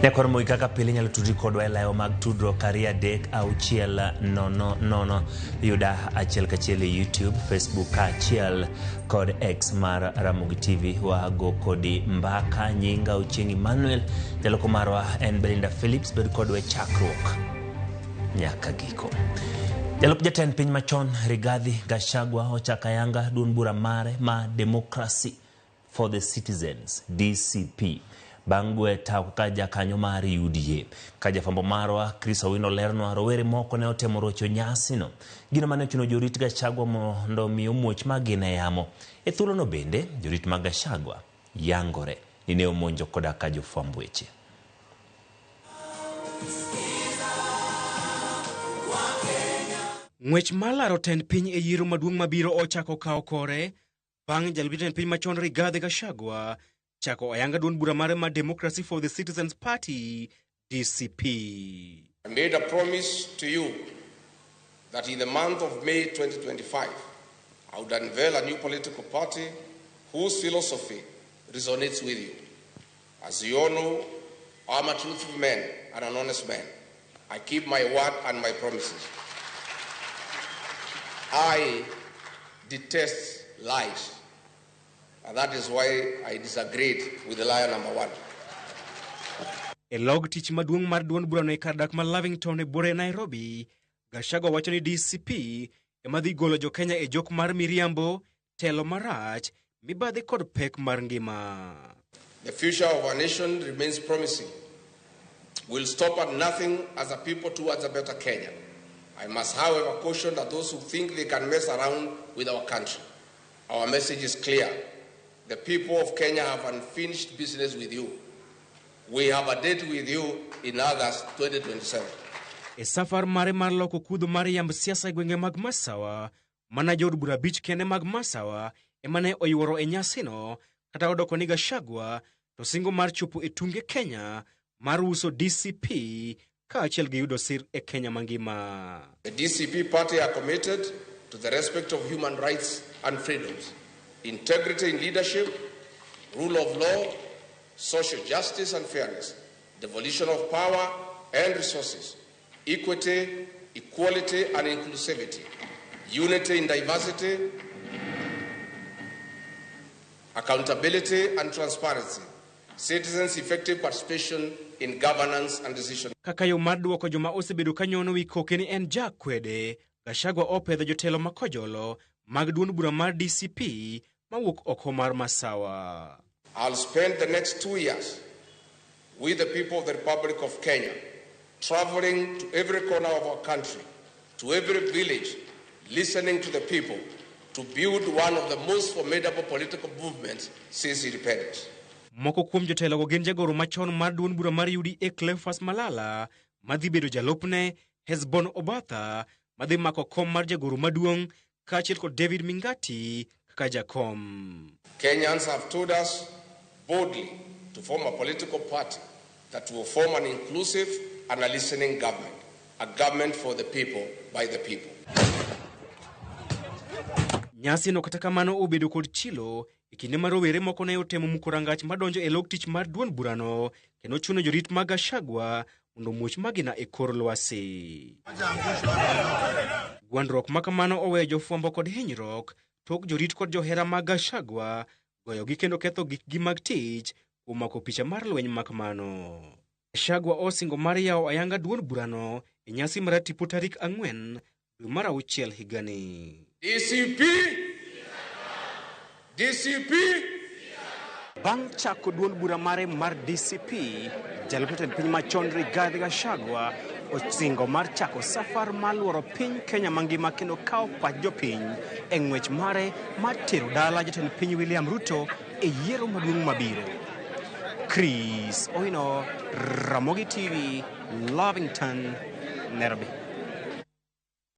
Nyakwar Moi kaka pile inyalo tudri kodwa e layo mag tudruok 23600 yuda achiel kachiel e YouTube, Facebook kaachiel kod X mar Ramogi TV. Wago kodi mbaka. Nyinga Ochieng' Emmanuel, jaloko marwa en Belinda Phillips. Bed kodwa e chakruok nyaka giko. Jalup jatend piny machon Rigathi Gachagua ochako ayanga duond bura mare ma Democracy for the Citizens DCP bang' gwe tawo kaka jakanyo mar UDA. Ka jafwambo marwa Chris Owino lernwa, rowere moko ne otemo rocho nyasino. Gino mane ochuno jorit Gachagua mondo mi omuoch magina e yamo. E thuolono bende, jorit mag Gachagua yangore ni ne omonjo koda ka jofwamb weche. Ng'wech mar laro tend piny e yiero maduong' mabiro ochako kawo kore bang' jalup jatend piny machon Rigathi Gachagua chako ayanga duond bura mare mar Democracy for the Citizens Party DCP. I made a promise to you that in the month of May 2025, I would unveil a new political party whose philosophy resonates with you. As you all know, I'm a truthful man and an honest man. I keep my word and my promises. I detest lies, and that is why I disagreed with the liar number one. E log tich maduong' mar duond burano e kar dak ma Lavington e buore Nairobi, Gachagua wacho ni DCP ema dhi golo jo-Kenya e jok mar miriambo, telo marach, mibadhi kod pek mar ngima. The future of our nation remains promising. We'll stop at nothing as a people towards a better Kenya. I must, however, caution that those who think they can mess around with our country. Our message is clear. The people of Kenya have unfinished business with you. We have a date with you in August 2027. E safar mare mar loko kudho mar yamb siasa e gwenge mag Masawa, mana jood bura abich kende mag Masawa ema ne oyuoro e nyasino, kata odoko ni Gachagua to singo mar chopo e tunge Kenya mar uso DCP kaachiel gi yudo sir e Kenya mangima. The DCP party are committed to the respect of human rights and freedoms, integrity in leadership, rule of law, social justice and fairness, devolution of power and resources, equity, equality and inclusivity, unity in diversity, accountability and transparency, citizens' effective participation in governance and decision. Kaka yo mar duoko joma osebedo ka nyono wi koke ni en jakwede, Gachagua opedho jotelo ma kojolo mag duond bura mar DCP mawuok oko mar Masawa. I'll spend the next 2 years with the people of the Republic of Kenya, traveling to every corner of our country, to every village, listening to the people, to build one of the most formidable political movements since independence. Moko kuom jotelogo gin jagoro machon mar duond bura mar UDA Cleophas Malala madhi bedo jalupne, Hesbon Obatha madhi mako kom mar jagoro maduong' kaachiel kod David Mingati kaka jakom. Kenyans have told us boldly to form a political party that will form an inclusive and a listening government, a government for the people, by the people. Nyasi no kata kamano obedo kod chilo e kinde ma rowere moko ne otemo muko rangach madonjo e log tich mar duond burano kendo chuno jorit mag Gachagua mondo omuoch magina e kor lwasi. Gwandruok ma kamano oweyo jofwambo kod hinyruok tok jorit kod johera mag Gachagua goyogi kendo ketho gikgi mag tich kuom mako picha mar lweny ma kamano. Gachagua osingo mar yawo ayanga duond burano e nyasi mar tipo tarik 4 dwe mar 6 higani. DCP! DCP! Bang' chako duond bura mare mar DCP, jalup jatend piny machon Rigathi Gachagua osingo mar chako safar mar luoro piny Kenya mangima kendo kawo pach jopiny e ng'wech mare mar tero dala jatend piny William Ruto e yiero maduong' mabiro. Chris Owino, Ramogi TV, Lavington, Nairobi.